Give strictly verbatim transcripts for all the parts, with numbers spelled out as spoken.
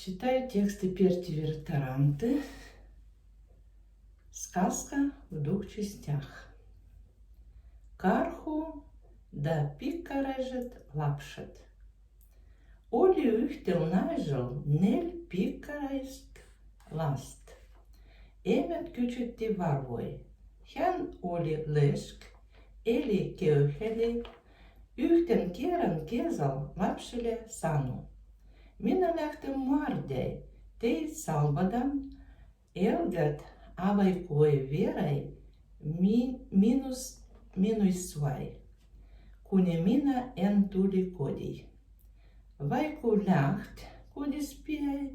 Читаю текст Перти Вертеранты. Сказка в двух частях. Карху да пиккарайжет лапшед. Оли юхтел найжел нель пиккарайжет ласт. Эмет кючедди варвой. Хян оли лэшк, эли кевхели, юхтэн керан кезал лапшиле сану. Мина лягтем муардяй, тей салбадан, элгет авай куй верай ми-, минус-, минуйсвай. Куне мина эн тули кодий. Вай ку лягт кодис пияй,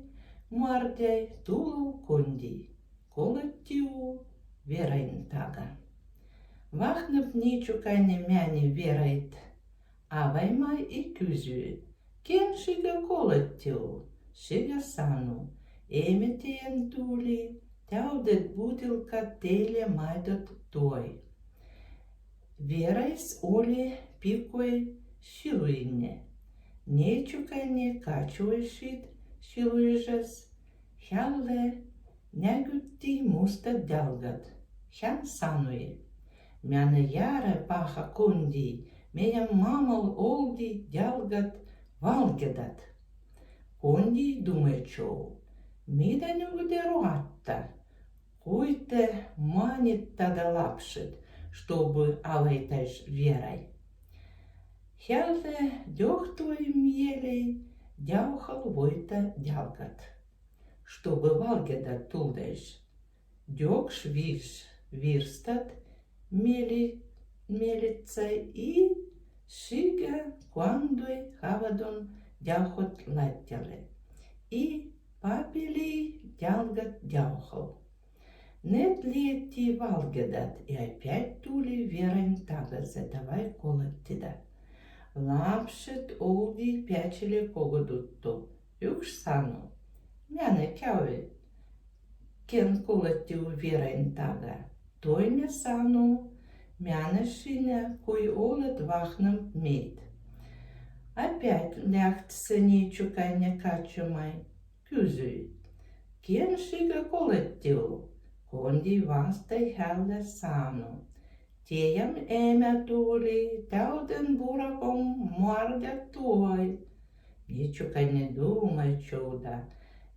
муардяй тулал кондий. Колэттиу верайн тага. Вахнаб ничугай не мяне верайт. Авай май и кюзюй: кен шига колэттиу? Шига сану. Эме теен тули, тявдет бутылка тэле майдат туй. Верайс оли пикой шилуйине. Ничугай не качуй шит шилуйижас. Хял лэ нягуттий мустад дялгат. Хян сануй: мяне яра паха кондий, меям мамал олди дялгат валгедат. Кондий думайтчоу: мида нюгыдэ руатта, куйта манитта да лапшед, штобы авайтайш верай. Хял лэ дёгтуй мелей дявхал войта дялгат, штобы валгедат тулдайш. Дёгш виж вирстат мели-, мелицай и шига квандуй хавадун дявхот латтялэ. И папилий дялгат дявхал. Нетли ти валгедат и опять тули верайн тагазэ да вай колэттида. Лапшед олди пячиле когодутто. Юкш сану: мяне кяви, кен колэттиу верайн тага. Тойме сану: мяне шиня, куй олэд вахнам мейт. Опять лягт сэ ничугай не качамай. Кюзюй: кен шига колэттиу? Кондий вастай хял лэ сану: теям эме тули, тявдэн бураком муардя туй. Ничугай не думайтчоу да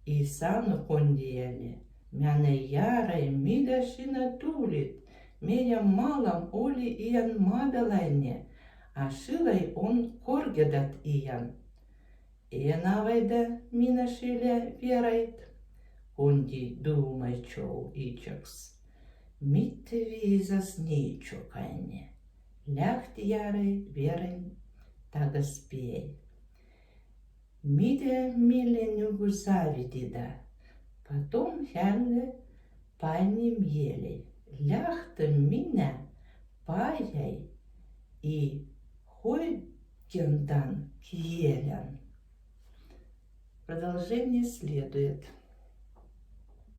и сану кондиеле: мяне ярай, мида шиня тулид, меям малам оли иян мадалайне, а шилай он коргедат иян. Эн авайда мина шиле верайт. Кондий думайтчоу ичигс: миттэ визас ничугай не. Лягт ярай верайн тагас пияй. Мида миле нюгу завидида. Потом хял лэ пайни мелей: лягт мина паяй и хойгендан киелян. Продолжение следует.